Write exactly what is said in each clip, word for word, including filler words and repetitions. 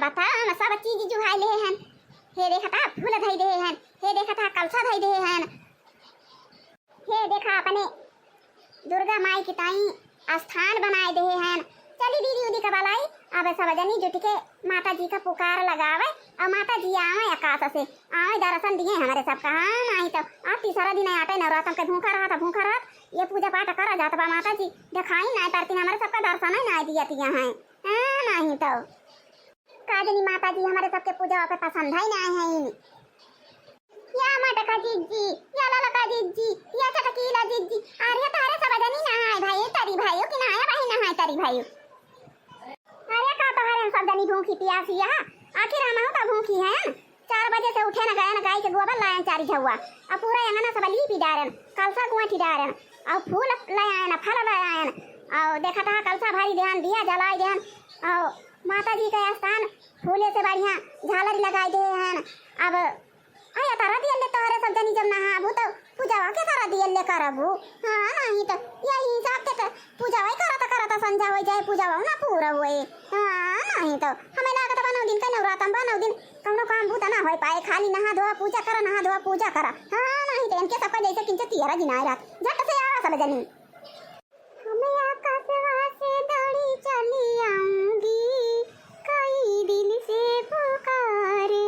पता हम सब चीज जुहाई लेहे हन। हे देखत हा फूल धई देहे हन, हे देखत हा कलसा धई देहे हन, हे देखा अपने दुर्गा माई की ताई स्थान बनाए देहे हन। चली दीदी उदी का बलाई, अब सब जनी जुट के माता जी का पुकार लगावे और माता जी आवे आकाश से, आवे दर्शन दिए हमरे सबका। हाँ, नहीं तो आज तीसरा दिन आटे नवरातन के भूखा रहत, भूखा रहत, ये पूजा पाठ करा जात बा माता जी, देखाई नहीं पड़ती हमरे सबका दर्शन ही नहीं दिया तिया है। हाँ, नहीं तो का जनी माता जी हमरे सबके पूजा पे पसंद है ना है। या मटका जिज्जी, या ललका जिज्जी, या चटकीला जिज्जी, अरे तारे सब जनी ना है भाई, तारी भाइयों की ना है भाई, ना है तारी भाइयों। अरे का तोहरे सब जनी भूखी पियासी है, आखिर हम तो भूखी हैं। चार बजे से उठे न गए न गाय के गोबर लायन चारी झौआ, अब पूरा अंगना सब लीपी डारन, कलसा कुआठी डारन, और फूल ले आयन, फल ले आयन, और देखत हा कलसा भरी देहन, दिया जलाई देहन, और माता जी के स्थान फूले से बढ़िया झालर लगाई दे हन। अब अरे तारा दियल ले तोहरे सब जनी जब नहाबू तो पूजावा के तारा दियल ले करबू। हाँ, नहीं तो यही हिसाब के तो पूजावा ही करत करत संझा हो जाए, पूजावा ना पूरा होए। हाँ, नहीं तो हमें लागत बा नौ दिन का नवरातन बा, नौ दिन कौनो काम बूता ना होए पाए, खाली नहा धोआ पूजा करा, नहा धोआ पूजा करा। हाँ, नहीं तो इनके सबका जैसे किंचे तियरा गिनाए रहत। झट से आवा सब जनी। हम आकाशवा से दौड़ी चली आऊंगी, कोई दिल से पुकारे।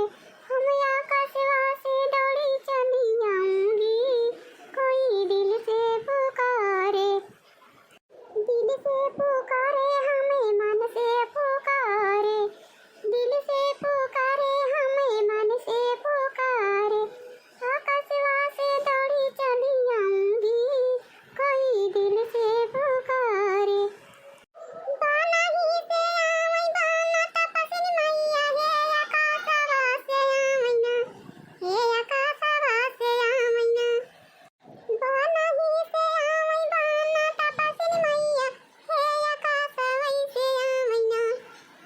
हम आकाशवा से दौड़ी चली आऊंगी, कोई दिल से पुकारे। दिल से पुकारे हमें, मन से पुकारे, दिल से पुकारे हमें, मन से पुकारे। आकाशवा से दौड़ी चली आऊंगी, कोई दिल से पुकारे। बनही से आवै बन तपसिन मैया, हे आकाशवा से आवै ना, हे आकाशवा से आवै ना। बनही से आवै बन तपसिन मैया, हे आकाशवा से आवै ना,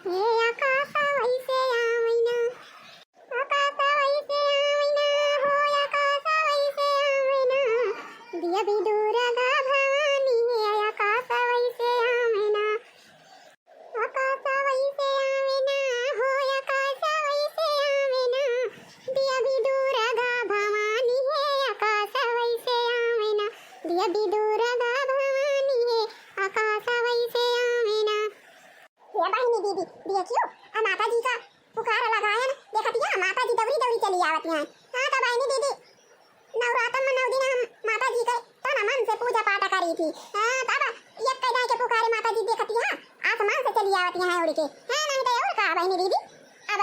हे आकाशवा से आवै ना। आकाशवा से आवै ना हो, आकाशवा से आवै ना। दिया भी दुर्गा भवानी है, आकाशवा से आवै ना। आकाशवा से आवै ना हो, आकाशवा से आवै ना। दिया भी दुर्गा भवानी है, आकाशवा से आवै ना। दिया भी दुर्गा भवानी है, आकाशवा से आवै ना। हे बहिनी दीदी, देखियो, आ माता जी का पुकार लगायन, देखतिया, माता जी दौरी दौरी चली आवत हैं। हाँ, तो बहिनी दीदी, नवरातन में नौ दिन हम माता जी के तन मन से पूजा पाठ करी थी। हाँ, तब एक कह जाए के पुकारे माता जी देखतिया, आसमान से चली आवत हैं उड़ के। हाँ, नहीं तो और का बहिनी दीदी, अब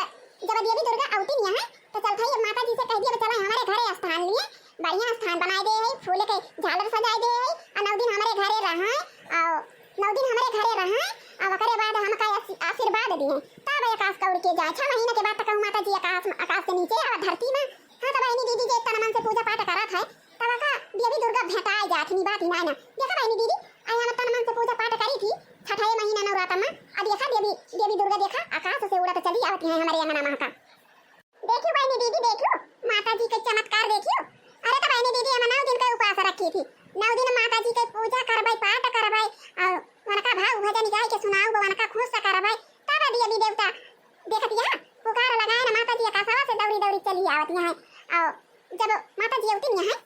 जब देवी दुर्गा अवती नहीं है, तो चल भाई, अब माता जी से कह दिया, चला हमारे घरे स्थान लिए, बढ़िया स्थान बनाए दे है, फूल के झालर सजाए दे है, और नौ दिन हमारे घरे रहा है, और नौ दिन हमरे घरे रहैं, आ ओकरे बाद हमका आशी-, आशीर्वाद दिहैं। तब आकाश का उड़ के जाए। छह महीना के बाद तो कहूँ माता जी आकाश में, आकाश के नीचे आवा धरती में। हाँ, तो बहिनी दीदी जे तन मन से पूजा पाठ करत है, तब का देवी दुर्गा भेंटाए जात ही, बात ही ना ना। देखा बहिनी दीदी, आई हम तन मन से पूजा पाठ करी थी, छठे महीना नवरात्र में। अब देखा देवी, देवी दुर्गा देखा, आकाश से उड़त चली आवत हैं हमारे अंगना में का। देखियो बहिनी दीदी, देखियो माता जी के चमत्कार देखियो। अरे तो बहिनी दीदी, हम नौ दिन का उपास रखी थी, नौ दिन माता जी के पूजा करबै, पाठ करबै, और उनका भाव भजन गाय के सुनाऊ, वो उनका खुश करबै। तब देवी देवता देखतिया, पुकार लगाए ना माता जी, आकाशवा से दौड़ी दौड़ी चली आवत हैं। और जब माता जी अवती नहीं है,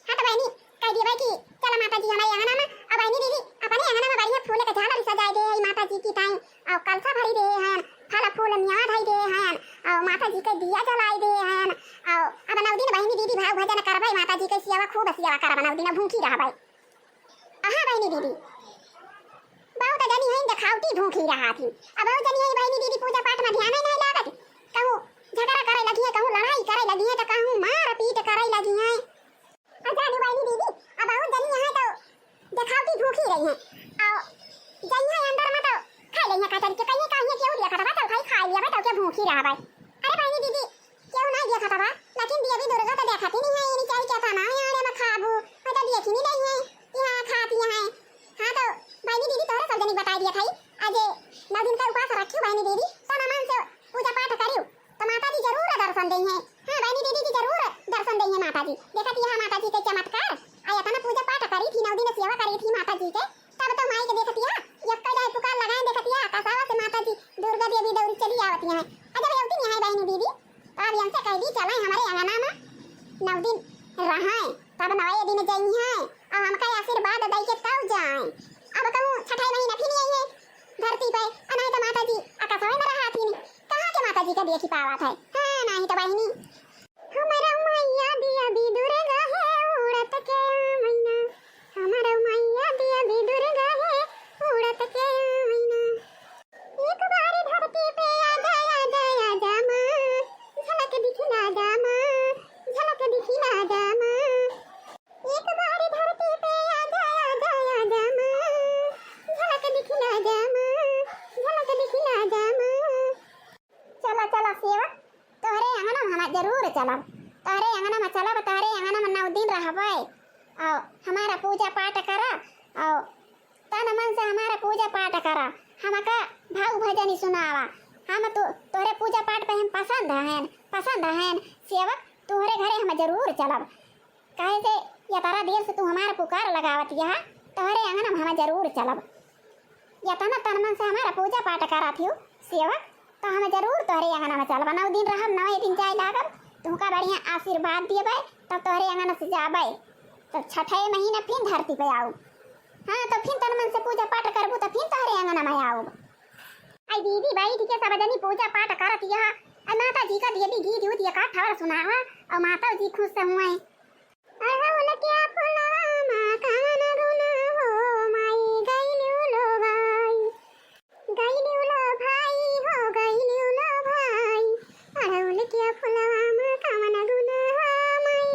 हाँ, तो बहिनी, कह दिए भाई कि चला माता जी हमारे अंगना में, अब बहिनी दीदी, अपने अंगना में बढ़िया फूल के झालर सजाए दे है माता जी की ताई, और कलसा भरी दे हैं, फल फूल मेवा धई दे हैं, और माता जी के दिया जलाई दे हैं, और अब नौ दिन बहिनी दीदी भाव भजन करबै, माता जी के सेवा, खूब सेवा करब, नौ दिन भूखी रहबै। अहा बहिनी दीदी, बहुत जनी है देखावटी भूखी रहा थी, अब बहुत जनी है बहिनी दीदी पूजा पाठ में ध्यान ही नहीं लागत, कहूँ झगड़ा करे लगी है, कहूँ लड़ाई करे लगी है, तो कहूँ मार पीट करे लगी है। आ जानी बहिनी दीदी, अब बहुत जनी यहाँ तो देखावटी भूखी रही हैं। और जइहाँ अंदर में तो खाई लइहाँ कचरी के, कहिए काहे केहू देखत बा, चल भाई खाई लिया बा, तो के भूखी रहा भाई। अरे बहिनी दीदी, केहू नहीं देखत बा, लेकिन देवी दुर्गा तो देखत ही नहीं है, ये नहीं चाहिए क्या था ना, यार, मैं खाबू, मैं तो देखी नहीं रही है, यहाँ खाती हैं। हाँ, तो बहिनी दीदी, तोहरे सब जनी बताई दिया था, आज नौ दिन का उपास रखियो बहिनी दीदी, तन मन से पूजा पाठ करियो। तो माता जी जरूर दर्शन देइहैं। हाँ, बहिनी दीदी जी जरूर दर्शन देइहैं माता जी। देखतिया माता जी के चमत्कार। आ एतना पूजा पाठ करी थी, नौ दिन सेवा करी थी माता जी के। तब तो माई के देखतिया, यक्का जाए पुकार लगाए देखतिया, आकाशवा से माता दुर्गा देवी दौरी चली आवत हैं। अजब अवती नहीं है बहिनी दीदी, तो अब इनसे कह दी चले हमरे अंगना में नौ दिन रहे, तब नवे दिन जइहैं। अब हमका आशीर्वाद दई के तब जाए। अब कहूँ छठे महीना फिर आई है धरती पे, आ नहीं तो माता जी आकाशवे में रहा थी। कहाँ के माता जी का देखी पावत है? हाँ, नहीं तो बहिनी। हमर मैया देवी दुर्गा है उड़त के आईना, हमर मैया देवी दुर्गा है उड़त के आईना। एक बार धरती पे आजा, आजा, आजा माँ, झलक दिखला जा माँ, झलक दिखला जा माँ। एक बार धरती पे आजा, आजा, आजा माँ, झलक दिखला जा माँ, झलक दिखला जा माँ। चला, चला सेवक, तोहरे अंगना में हम जरूर चलब, तोहरे अंगना में चलब, तोहरे अंगना में नौ दिन रहबे, और हमारा पूजा पाठ करा, और तन मन से हमारा पूजा पाठ करा, हमका भाव भजन ही सुनावा। हम तो तोहरे पूजा पाठ पे हम पसंद हैं, पसंद हैं सेवक, तोहरे घरे हम जरूर चलब। काहे से यतरा देर से तू हमार पुकार लगावत यहा, तोहरे अंगना में हम जरूर चलब। यतना तन मन से हमारा पूजा पाठ करत हियो सेवक, तो हम जरूर तोहरे अंगना में चलब। नौ दिन रहब, नौ दिन जाए लागब, तुहका बढ़िया आशीर्वाद दियबे, तब तोहरे अंगना से जाबे। तो छठे महीना फिर धरती पे आऊ। हाँ, तो फिर तन मन से पूजा पाठ करबू, तो फिर तोहरे अंगना में आऊ। आई दीदी बैठ के सब जनी पूजा पाठ करत यहा, और माता जी का देवी गीत उत एका ठवर सुनावा, और माता जी खुश हुए। अड़हुल के फुलवा मा कवन गुन हो माई गइलू लो भाई, गइलू लो भाई हो गइलू लो भाई। अड़हुल के फुलवा मा कवन गुन हो माई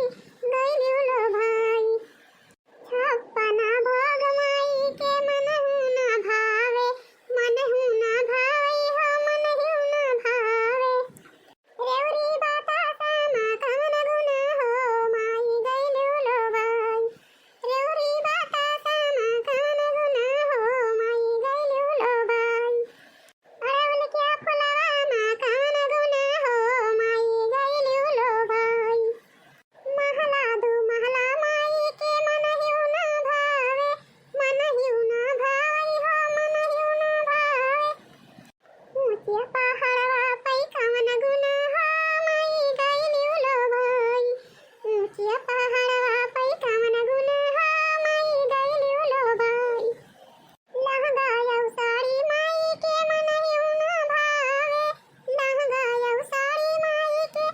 गइलू लो भाई। छप्पना भोग माई के मनहु ना भावे, मनहु ना भावे हो मनहु ना भावे। रेवरी बतासा मा कवन गुन हो माई गइलू लो भाई। रेवरी बतासा मा कवन गुन हो माई गइलू लो भाई। अड़हुल के फुलवा मा कवन गुन हो माई गइलू लो भाई। महला दू महला माई के मनहु ना भावे, मनहु ना भावे हो मनहु ना भावे। ऊँचे पहाड़वा पै कवन गुन हो माई गइलू लो भाई। ऊँचे पहाड़वा पै कवन गुन हो माई गइलू लो भाई। लहंगा अउ साड़ी माई के मनहु ना भावे। लहंगा अउ साड़ी माई के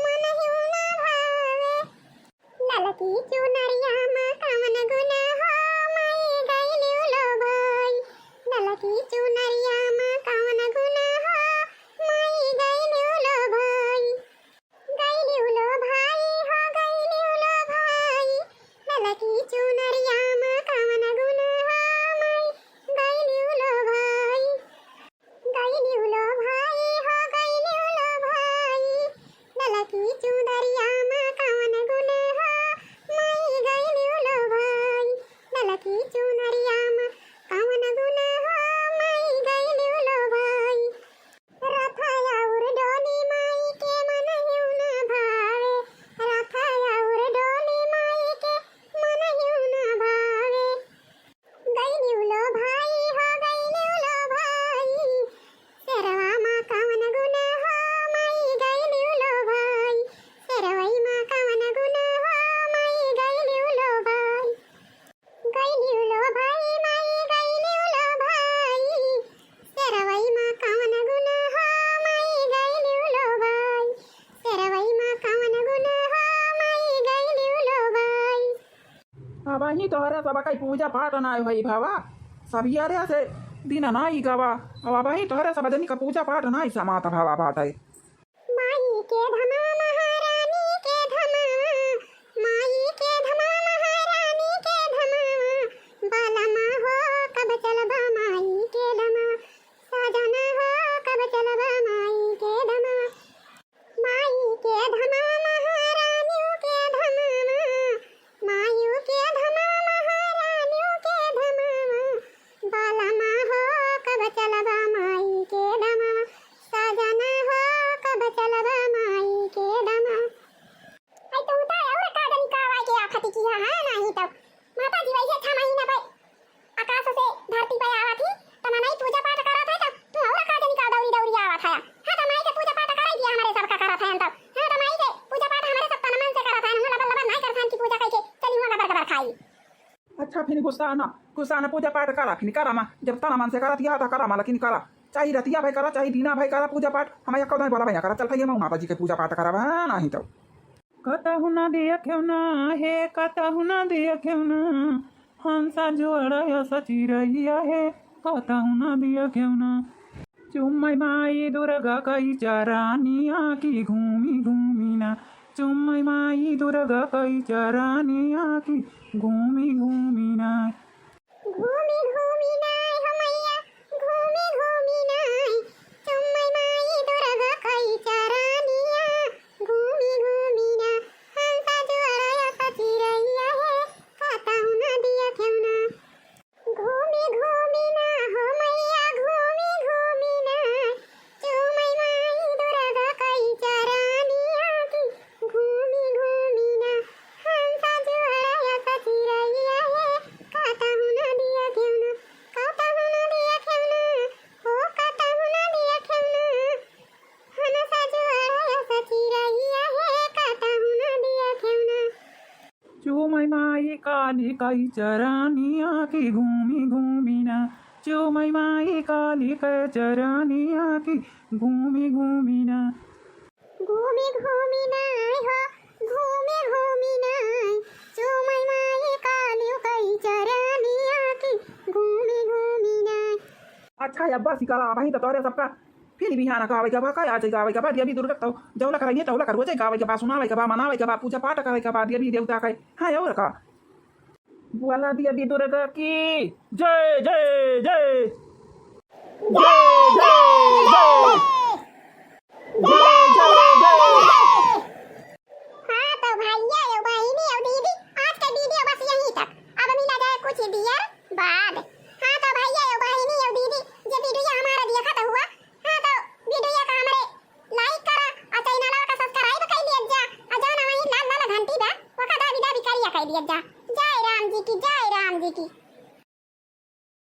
मनहु ना भावे। ललकी चुनरिया मा कवन गुन हो माई गइलू लो भाई। ललकी चुनरिया मा कवन गुन हो माई गइलू लो भाई। गइलू लो भाई हो गइलू लो भाई। ललकी चुनरिया मा कवन गुन हो माई गइलू लो भाई। गइलू लो भाई हो गइलू लो भाई, ललकी चुनरिया मा कवन गुन हो माई गइलू लो भाई, ललकी चुनरिया मा कवन गुन हो माई गइलू लो भाई। रथ अउर डोली माई के मनहु ना भावे, रथ अउर डोली माई के मनहु ना भावे। गइलू लो भाई हो गइलू लो भाई, सेरवा मा कवन गुन हो माई गइलू लो भाई, सेरवई मा कवन गुन हो माई गइलू लो भाई। गइलू लो भाई माई गइलू लो भाई, सेरवई मा कवन गुन हो माई गइलू लो भाई, सेरवई मा कवन गुन हो माई गइलू लो भाई। अबहीं तोहरे सबकै पूजा पाठ नाय होई भवा, सबियरे से दिन नाई गवा, अब अबहीं तोहरे सब जनी का पूजा पाठ नाई समात भवा बाटै। माई के धमा महारानी के धमा, माई के धमा महारानी के धमा, बालमा हो कब चलबा माई के धमा, साजना हो कब चलबा माई के धमा। माई के धमा महारानियों के धमा, मायू के धमा महारानियों के धमा, बालमा हो कब चलबा माई के धमा, साजना हो कब चलबा माई के धमा। का फिर गुस्सा ना, गुस्सा ना, पूजा पाठ करा, फिर करा माँ, जब तन मन से करत या त करा माँ, लेकिन करा, चाहे रतिया भई करा, चाहे दीना भई करा पूजा पाठ, हम एको दाई बोला भई ना करा, चल भई हम माता जी के पूजा पाठ करा, हाँ, नहीं तो। कतहु ना दिया क्यों ना हे, कतहु ना दिया क्यों ना, हंसा जुआड़ा या सचिरैया हे, कतहु ना दिया क्यों ना। चुम्मै माई दुर्गा कई चरानिया की घूमी घूमी ना, चुम्मै माई दुर्गा कई चरानिया की घूमी घूमी ना। घूमी घूमी नाय हो मैया, घूमी घूमी नाय, चुम्मै माई दुर्गा कई चरानिया, घूमी घूमी ना, हंसा जुआड़ा या सचिरैया हे, कतहु ना दिया क्यों ना। घूमी घूमी ना हो मैया, घूमी घूमी ना, चुम्मै माई दुर्गा कई चरानिया की, घूमी घूमी ना, हंसा जुआड़ा या सचिरैया हे, कतहु ना दिया क्यों ना, कतहु ना दिया क्यों ना, हो कतहु ना दिया क्यों ना, हंसा जुआड़ा या सचिरैया हे, कतहु ना दिया क्यों ना। चुम्मै माई काली कई चरानिया की घूमी घूमी ना, चुम्मै माई काली कई चरानिया की घूमी घूमी ना। घूमी घूमी नाय हो, घूमी घूमी नाय, चुम्मै माई काली कई चरानिया की घूमी घूमी नाय। अच्छा, अब बस ही करा, वहीं तो तोरे सबका फिर बिहान गावे के बा, का आज गावे के बा, देवी दुर्गा तो जौला कराइए, तौला कर, रोजे गावे के बा, सुनावे के बा, मनावे के बा, पूजा पाठ करे के बा, देवी देवता के। हाँ, और का? बोला देवी दुर्गा की जय, जय, जय। जय, जय, जय। जय, जय, जय। हाँ, तो भैया, यो बहिनी, यो दीदी, आज के video बस यहीं तक। अब मिला जाए कुछ देर बाद। हाँ, तो भैया, यो बहिनी, यो दीदी, जे video हमारा देखत हुआ, हाँ, तो video का हमरे like करा और channel का subscribe कर लिया जा, और जौन वहीं लाल लाल घंटी बा, ओका दाबी दाबी करिया कर लिया जा। जय राम जी की, जय राम जी की।